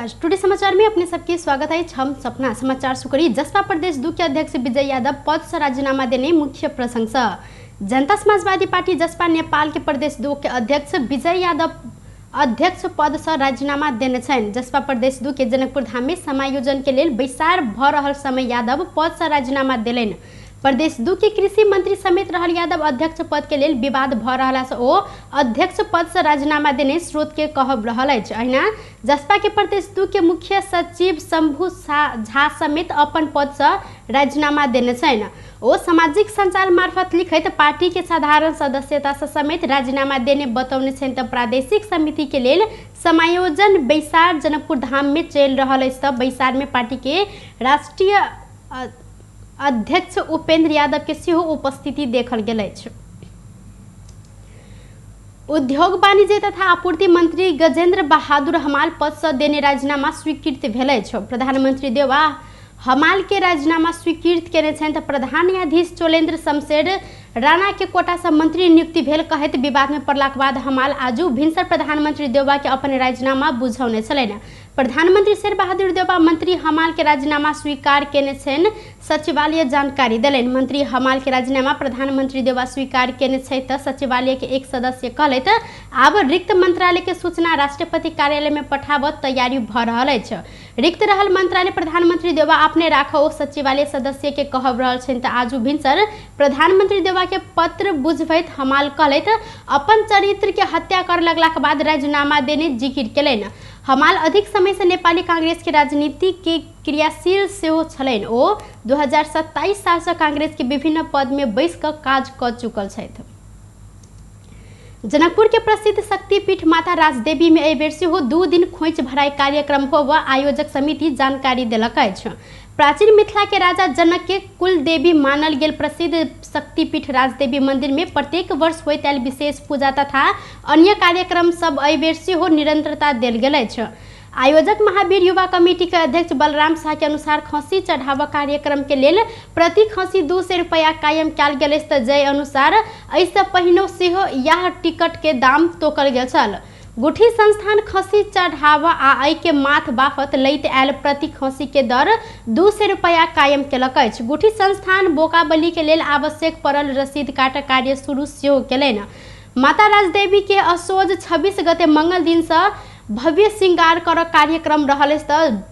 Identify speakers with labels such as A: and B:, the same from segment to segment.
A: नमस्कार, टुडे समाचार में अपने सबके स्वागत है। हम सपना समाचार सुकरी। जसपा प्रदेश 2 के अध्यक्ष विजय यादव पद से राजीनामा देने मुख्य प्रशंसा। जनता समाजवादी पार्टी जसपा नेपाल के प्रदेश 2 के अध्यक्ष विजय यादव अध्यक्ष पद से राजीनामा देने छनि। जसपा प्रदेश 2 के जनकपुर धाम में समायोजन के लेल बैसार भ रहल समय यादव पद से राजीनामा देलनि। प्रदेश 2 के कृषि मंत्री समेत रहल यादव अध्यक्ष पद के लेल विवाद भ रहला से ओ अध्यक्ष पद से राजीनामा देने स्रोत के कहब रहल अछि। अहिना जसपा के प्रदेश 2 के मुख्य सचिव शंभू झा समेत अपन पद से राजीनामा देने छनि। ओ सामाजिक संचार मार्फत लिखैत पार्टी के साधारण सदस्यता से समेत राजीनामा देने बतौने छनि। त प्रादेशिक समिति के लेल समायोजन बैसार जनकपुर धाम में चलि रहल अछि। त बैसार में पार्टी के राष्ट्रीय अध्यक्ष उपेंद्र यादव के सेहो उपस्थिति देखल गेल अछि। उद्योग वाणिज्य तथा आपूर्ति मंत्री गजेंद्र बहादुर हमाल पद से देने राजीनामा स्वीकृत भेल अछि। प्रधानमंत्री देवा हमाल के राजीनामा स्वीकृत केने छनि। त प्रधान न्यायाधीश चोलेंद्र शमशेर राणा के कोटा से मंत्री नियुक्ति भेल कहैत विवाद में पड़लाक बाद हमाल आजू भिनसर प्रधानमंत्री देवा के अपन राजीनामा बुझौने छलनि। प्रधानमंत्री शेर बहादुर देवा मंत्री हमाल के राजीनामा स्वीकार केने छनि, सचिवालय जानकारी देलनि। मंत्री हमाल के राजीनामा प्रधानमंत्री देवा स्वीकार केने छै त सचिवालय के एक सदस्य कहलथि आब रिक्त मंत्रालय के सूचना राष्ट्रपति कार्यालय में पठाबत तैयारी भ रहल अछि। रिक्त रहल मंत्रालय प्रधानमंत्री देवा अपने राख ओ सचिवालय सदस्य के कहब रहल छनि। त आजू भिनसर प्रधानमंत्री देवा के पत्र बुझबैत हमाल कहलथि अपन चरित्र के हत्या कर लगलाक बाद राजीनामा देने जिकिर केलनि। हमाल अधिक समय से नेपाली कांग्रेस के राजनीति के क्रियाशील सेहो छलनि। ओ 2027 साल से कांग्रेस के विभिन्न पद में बैस क काज क चुकल छथि। जनकपुर के प्रसिद्ध शक्तिपीठ माता राजदेवी में एहि बेर सेहो 2 दिन खोइछ भराई कार्यक्रम होब आयोजक समिति जानकारी देलक अछि। प्राचीन मिथिला के राजा जनक के कुल देवी मानल गेल प्रसिद्ध शक्तिपीठ राजदेवी मंदिर में प्रत्येक वर्ष होइत आयल विशेष पूजा तथा अन्य कार्यक्रम सब एहि बेर सेहो निरंतरता देल गेल अछि। आयोजक महावीर युवा कमेटी के अध्यक्ष बलराम शाह के अनुसार खसी चढ़ाव कार्यक्रम के लेल प्रति खसी 200 रुपया कायम कयल गेल अछि। त जय अनुसार एहिसँ पहिनो सेहो यह टिकट के दाम तोकल गेल छल। गुठी संस्थान खसी चढ़ाव आ एहि के माथ बाफत लैत आयल प्रति खसी के दर 200 रुपया कायम केलक अछि। गुठी संस्थान बोकाबली के लेल आवश्यक पड़ल रसीद काट कार्य शुरू सेहो केलनि। माता राजदेवी के असोज 26 गते मंगल दिन से भव्य श्रृंगार कर कार्यक्रम रहल अछि। त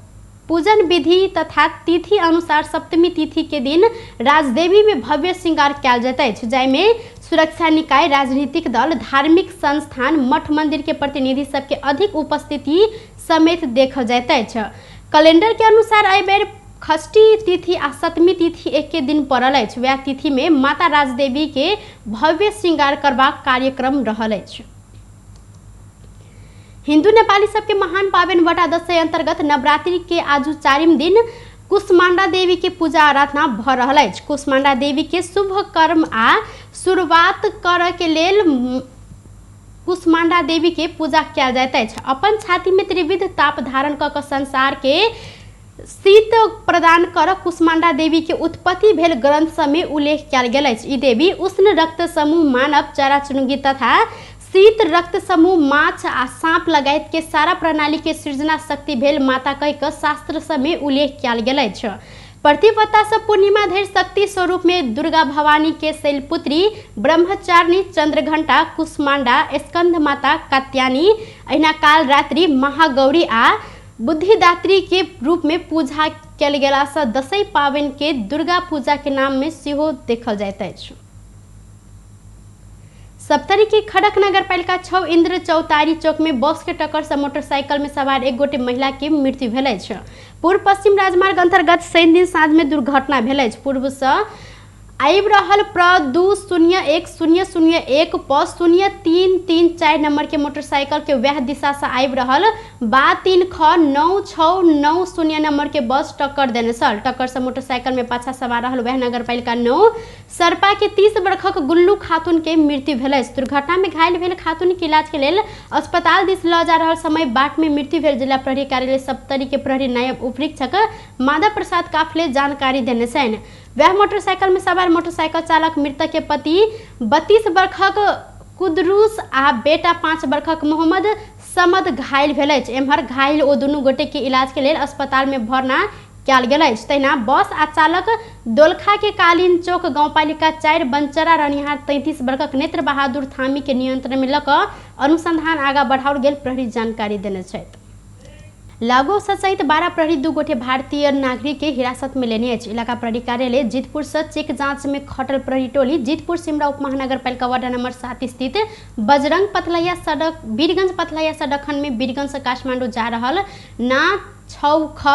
A: पूजन विधि तथा तिथि अनुसार सप्तमी तिथि के दिन राजदेवी में भव्य श्रृंगार कयल जाइत अछि, जाहिमे सुरक्षा निकाय, राजनीतिक दल, धार्मिक संस्थान, मठ मंदिर के प्रतिनिधि सबके अधिक उपस्थिति समेत देखल जाइत अछि। कैलेंडर के अनुसार एहि बेर षष्ठी तिथि आ सप्तमी तिथि एके दिन पड़ल अछि। वएह तिथि में माता राजदेवी के भव्य श्रृंगार करबाक कार्यक्रम रहल अछि। हिंदू नेपाली सबके महान पावन वटा दशैं अंतर्गत नवरात्रि के आजू 4 दिन कुष्मांडा देवी के पूजा आराधना भ रहल अछि। कुष्मांडा देवी के शुभ कर्म आ शुरुआत करऽ के लेल कुष्मांडा देवी के पूजा कयल जाइत अछि। अपन छाती में त्रिविध ताप धारण कऽ के संसार के शीत प्रदान कर कुष्मांडा देवी के उत्पत्ति भेल ग्रंथ सब में उल्लेख कयल गेल अछि। ई देवी उष्ण रक्त समूह मानव, चरा चुनगी तथा शीत रक्त समूह माछ आ सांप लगायत के सारा प्रणाली के सृजना शक्ति भेल माता कहि कऽ शास्त्र सब में उल्लेख कयल गेल अछि। प्रतिपदा से पूर्णिमा धरि शक्ति स्वरूप में दुर्गा भवानी के शैलपुत्री, ब्रह्मचारिणी, चंद्रघंटा, कुष्मांडा, स्कंद माता, कात्यायनी, अहिना काल रात्रि, महागौरी आ बुद्धिदात्री के रूप में पूजा कयल गेला से दशैं पाबनि के दुर्गा पूजा के नाम में सेहो देखल जाइत अछि। सप्तरी के खड़क नगरपालिका 6 इंद्र चौतारी चौक में बस के टक्कर से मोटरसाइकिल में सवार एक गोटे महिला के मृत्यु भेल अछि। पूर्व पश्चिम राजमार्ग अंतर्गत शनि दिन साँझ में दुर्घटना भेल अछि। पूर्व से आबि रहल प्र 2 0 1 0 0 1 प 0 3 3 4 नंबर के मोटरसाइकिल के वह दिशा से आबि रहल बा 3 ख 9 6 9 0 नंबर के बस टक्कर देने छल। टक्कर से मोटरसाइकिल में पाछा सवार रहल वह नगरपालिका 9 सरपा के 30 बरखक गुल्लू खातून के मृत्यु भेल अछि। दुर्घटना में घायल भेल खातून के इलाज के लेल अस्पताल दिस लऽ जा रहल समय बाट में मृत्यु भेल जिला प्रहरी कार्यालय सप्तरी के प्रहरी नायब उपरीक्षक माधव प्रसाद काफले जानकारी देने छनि। वह मोटरसाइकिल में सवार मोटरसाइकिल चालक मृतक के पति 32 बरखक कुदरूस आ बेटा 5 बरखक मोहम्मद समद घायल भेल अछि। एम्हर घायल ओ दुनू गोटे के इलाज के लेल अस्पताल में भर्ना कयल गेल अछि। तहिना बस आ चालक दोलखा के कालीन चौक गाउँपालिका 4 बनचरा रहनिहार 33 वर्षक नेत्र बहादुर थामी के नियंत्रण में लऽ कऽ अनुसंधान आगा बढ़ाओल गेल प्रहरी जानकारी देने छथि। लागू औषध सहित 12 प्रहरी 2 गोटे भारतीय नागरिक के हिरासत में लेने अछि। इलाका प्रहरी कार्यालय जीतपुर से चेक जांच में खटल प्रहरी टोली जीतपुर सिमरा उपमहानगरपालिका वार्ड नंबर 7 स्थित बजरंग पथलैया सड़क वीरगंज पथलैया सड़क खंड में वीरगंज से काठमांडू जा रहल ना 6 ख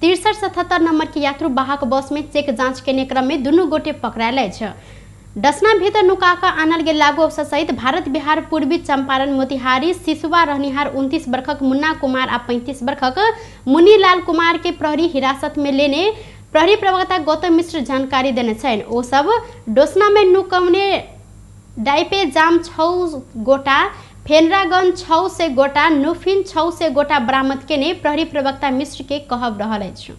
A: 6377 नंबर के यात्रु वाहक बस में चेक जांच केने क्रम में दुनू गोटे पकड़ायल अछि। डसना भीतर नुका कऽ आनल गेल लागू औषध सहित भारत बिहार पूर्वी चंपारण मोतिहारी सिसुआ रहनिहार 29 वर्षक मुन्ना कुमार आ 35 वर्षक मुनीलाल कुमार के प्रहरी हिरासत में लेने प्रहरी प्रवक्ता गौतम मिश्र जानकारी देने छनि। ओ सब डोसना में नुकौने डाइपे जाम 6 गोटा, फेनरागन 600 गोटा, नुफिन 600 गोटा बरामद केने प्रहरी प्रवक्ता मिश्र के कहब रहल अछि।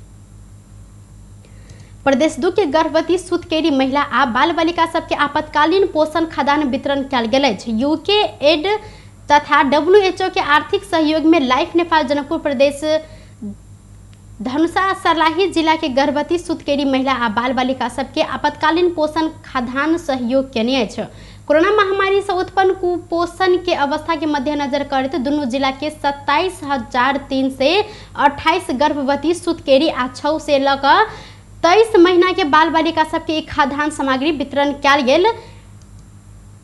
A: प्रदेश 2 के गर्भवती सुतकेरी महिला आ बाल बालिका सबके आपातकालीन पोषण खाद्यान्न वितरण कयल गेल अछि। यूके एड तथा WHO के आर्थिक सहयोग में लाइफ नेपाल जनकपुर प्रदेश धनुषा सर्लाही जिला के गर्भवती सुतकेरी महिला आ बाल बालिका सबके आपातकालीन पोषण खाद्यान्न सहयोग केने अछि। कोरोना महामारी से उत्पन्न कुपोषण के अवस्था के मद्देनजर करैत दुनू जिला के 27,328 गर्भवती सुतकेरी आ 6 से लऽ कऽ 23 महीना के बाल बालिका सबके ई खाद्यान्न सामग्री वितरण कयल गेल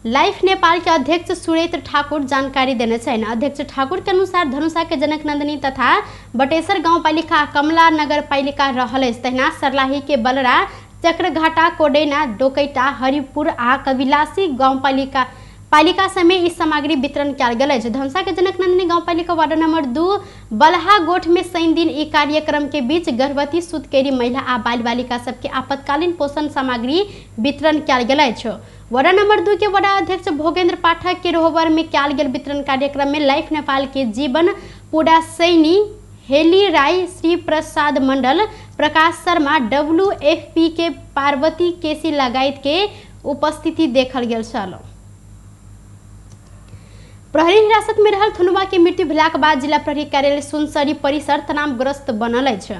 A: लाइफ नेपाल के अध्यक्ष सुरेन्द्र ठाकुर जानकारी देने छनि। अध्यक्ष ठाकुर के अनुसार धनुषा के जनकनंदनी तथा बटेसर गाउँपालिका कमला नगरपालिका रहल अछि। तहिना सर्लाही के बलरा, चक्रघाटा, कोडैना, डोकैटा, हरिपुर आ कविलासी गाउँपालिका पालिका समेत ई सामग्री वितरण कयल गेल अछि। धनुषा के जनकनंदनी गाउँपालिका वार्ड नंबर 2 बलहा गोठ में शनि दिन ई कार्यक्रम के बीच गर्भवती सुतकेरी महिला आ बाल बालिका सबके आपातकालीन पोषण सामग्री वितरण कयल गेल अछि। वार्ड नंबर 2 के वडा अध्यक्ष भोगेंद्र पाठक के रोहबर में कयल गेल वितरण कार्यक्रम में लाइफ नेपाल के जीवन पुडा सैनी, हेली राय, श्री प्रसाद मंडल, प्रकाश शर्मा, WFP के पार्वती केसी लगायत के उपस्थिति देखल गेल छल। प्रहरी हिरासत में रहल थुनुवा के मृत्यु भेलाक बाद जिला प्रहरी कार्यालय सुनसरी परिसर तनावग्रस्त बनल अछि।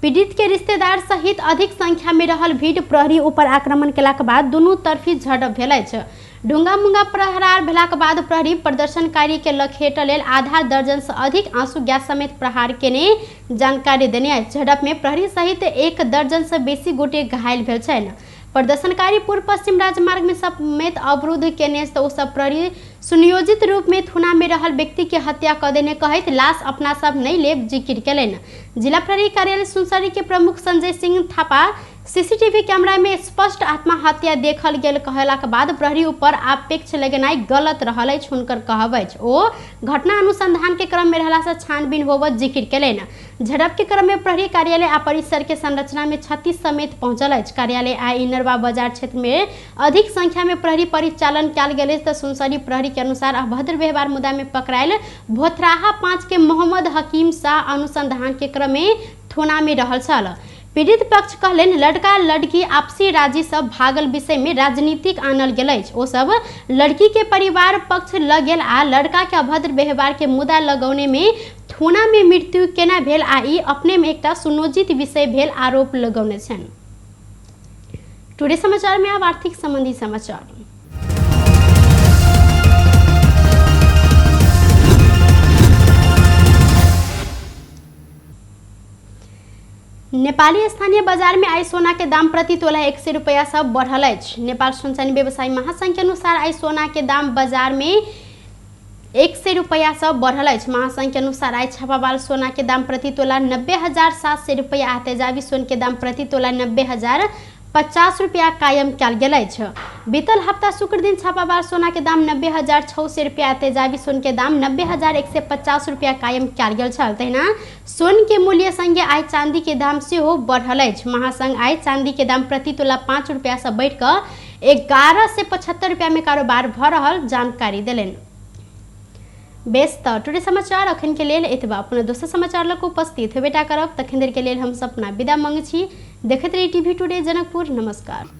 A: पीड़ित के रिश्तेदार सहित अधिक संख्या में रहल भीड़ प्रहरी ऊपर आक्रमण केलाक बाद दुनू तरफी झड़प भेल अछि। ढुंगा मुंगा प्रहार भेलाक बाद प्रहरी प्रदर्शनकारी के लखेट लेल आधा दर्जन से अधिक आंसू गैस समेत प्रहार केने जानकारी देने अछि। झड़प में प्रहरी सहित 1 दर्जन से बेसी गोटे घायल भेल छनि। प्रदर्शनकारी पूर्व पश्चिम राजमार्ग में समेत अवरुद्ध केने तऽ ओ सब प्रहरी सुनियोजित रूप में थुना में रहल व्यक्ति के हत्या कऽ देने कहैत लाश अपना सब नहीं लेब जिक्र केलनि। जिला प्रहरी कार्यालय सुनसरी के प्रमुख संजय सिंह थापा सीसीटीवी कैमरा में स्पष्ट आत्महत्या देखल गेल कहलाक बाद प्रहरी ऊपर आपेक्ष लगेनाइ गलत रहल अछि हुनकर कहब अछि। ओ घटना अनुसंधान के क्रम में रहला से छानबीन होबऽ जिक्र केलनि। झड़प के क्रम में प्रहरी कार्यालय आ परिसर के संरचना में क्षति समेत पहुंचल अछि। कार्यालय आ इनरवा बाजार क्षेत्र में अधिक संख्या में प्रहरी परिचालन कयल गेल अछि। तऽ सुनसरी प्रहरी के अनुसार अभद्र व्यवहार मुद्दा में पकड़ायल भोथराहा 5 के मोहम्मद हकीम शाह अनुसंधान के क्रम में थोना में रहल छल। पीड़ित पक्ष कहलनि लड़का लड़की आपसी राजी से भागल विषय में राजनीतिक आनल गेल अछि। ओ सब लड़की के परिवार पक्ष लग गेल आ लड़का के अभद्र व्यवहार के मुद्दा लगौने में थोना में मृत्यु केना भेल आ ई अपने में एकटा सुनियोजित विषय भेल आरोप लगौने छनि। टुडे समाचार में आब आर्थिक संबंधी समाचार। नेपाली स्थानीय बाजार में आइ सोना के दाम प्रति तोला 100 रुपया से बढ़ल अछि। नेपाल सुनसनी व्यवसायी महासंघ के अनुसार आइ सोना के दाम बाजार में 100 रुपया से बढ़ल अछि। महासंघ के अनुसार आइ छापावाल सोना के दाम प्रति तोला 90,700 रुपया आ तेजाबी सोन के दाम प्रति तोला 90,050 रुपया कायम कयल गेल अछि। बीतल हफ्ता शुक्र दिन छापावाल सोना के दाम 90,600 रुपया आ तेजाबी सोन के दाम 90,150 रुपया कायम कयल गेल छल। तहिना सोन के मूल्य संगे आइ चांदी के दाम सेहो बढ़ल अछि। महासंघ आइ चांदी के दाम प्रति तोला 5 रुपया से बढ़ि कऽ 1175 रुपया में कारोबार भऽ रहल जानकारी देलनि। बेस तऽ टुडे समाचार अखन के लेल एतबा। पुनः दोसर समाचार लऽ कऽ उपस्थित हेबेटा करब। तखन देर के लेल हम सपना विदा मांगै छी। देखैत रही टीवी टुडे जनकपुर। नमस्कार।